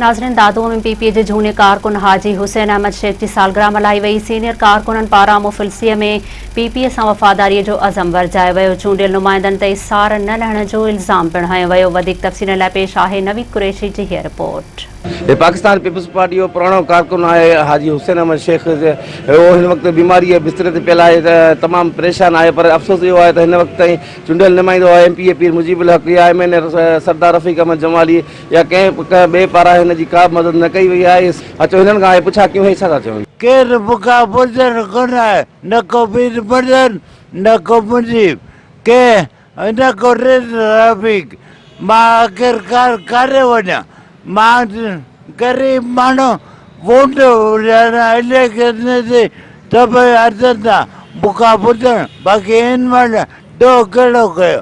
ناظرين Dadu ۾ P P جي جهوني ڪارڪن حاجي حسين احمد شيخ جي سالگرهه ملهائي وئي، سينيئر ڪارڪنن پاران مفلسي ۾ پي پي سان وفاداري جو عزم ورجايو ويو، چونڊيل نمائندن تي سار نه لهڻ جو الزام پڻ هنيو ويو، وڌيڪ تفصيلن لاء پيش آهي نويد قريشي جي هيء رپورٽ. هي پاڪستان پيپلز پارٽي جو پراڻو ڪارڪن آهي حاجي حسين احمد شيخ هو هن وقت بيماري جي بستري تي پيل آهي ته تمام پريشان آهي پر افسوس اهو آهي ته هن وقت تائين چونڊيل نمائندو ايم پي اي پير مجيب الحق يا ايم اين اي سردار رفيق احمد جمالي يا ڪنهن ٻئي پاران هن جي ڪا به مدد نه ڪئي وئي آهي. اچو هنن کان آهي پڇا ڪيون هي ڇا ٿا چون. ڪير به ڪا ٻڌڻ ڪونه آهي، نه ڪو پير مدن، نه ڪو منيب، ڪنهن نه ڪو رند رفيق. مان آخرڪار ڪاڏي وڃان؟ مان غريب ماڻهو ووٽ ڏيڻ اليڪشن تي سڀئي اچن ٿا مون کان پڇڻ، باقي هن مهل ڏوهه ڪهڙو ڪيو؟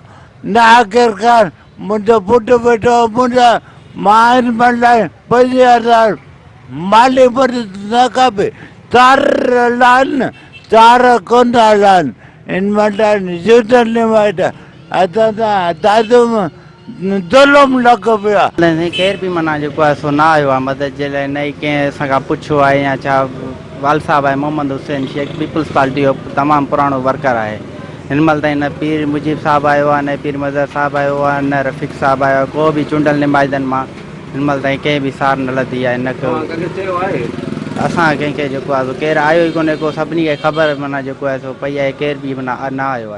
نه آخرڪار منهنجو پٽ ويٺو هو منهنجا مان هن مهل لاء 5000 مالي مدد نه کپي تار لان تار ڪونه ٿا لان هن مهل لاء جوتن نمائندا اسان سان دادو ۾ ظلم لڳو پيو آهي. سائين ڪير به معنيٰ جيڪو آهي سو نه آيو آهي مدد جي لاء نه ئي ڪنهن اسان کان پڇيو آهي يا ڇا والد صاحب آهي محمد حسين شيخ پيپلز پارٽي جو تمام پراڻو ورڪر آهي هن مهل تائين نه پير مجيب صاحب آيو آهي نه پير مظهر صاحب آيو آهي نه رفيق صاحب آيو آهي ڪو به چونڊيل نمائندن مان هن مهل تائين ڪنهن به سار نه لڌي آهي نه ڪو توهان ڪنهن کي چيو آهي؟ اسان ڪنهن کي جيڪو آهي سو ڪير آيو ئي ڪونهي ڪو سڀني کي خبر معنيٰ جيڪو آهي سو پئي آهي ڪير به معنيٰ نه آيو آهي.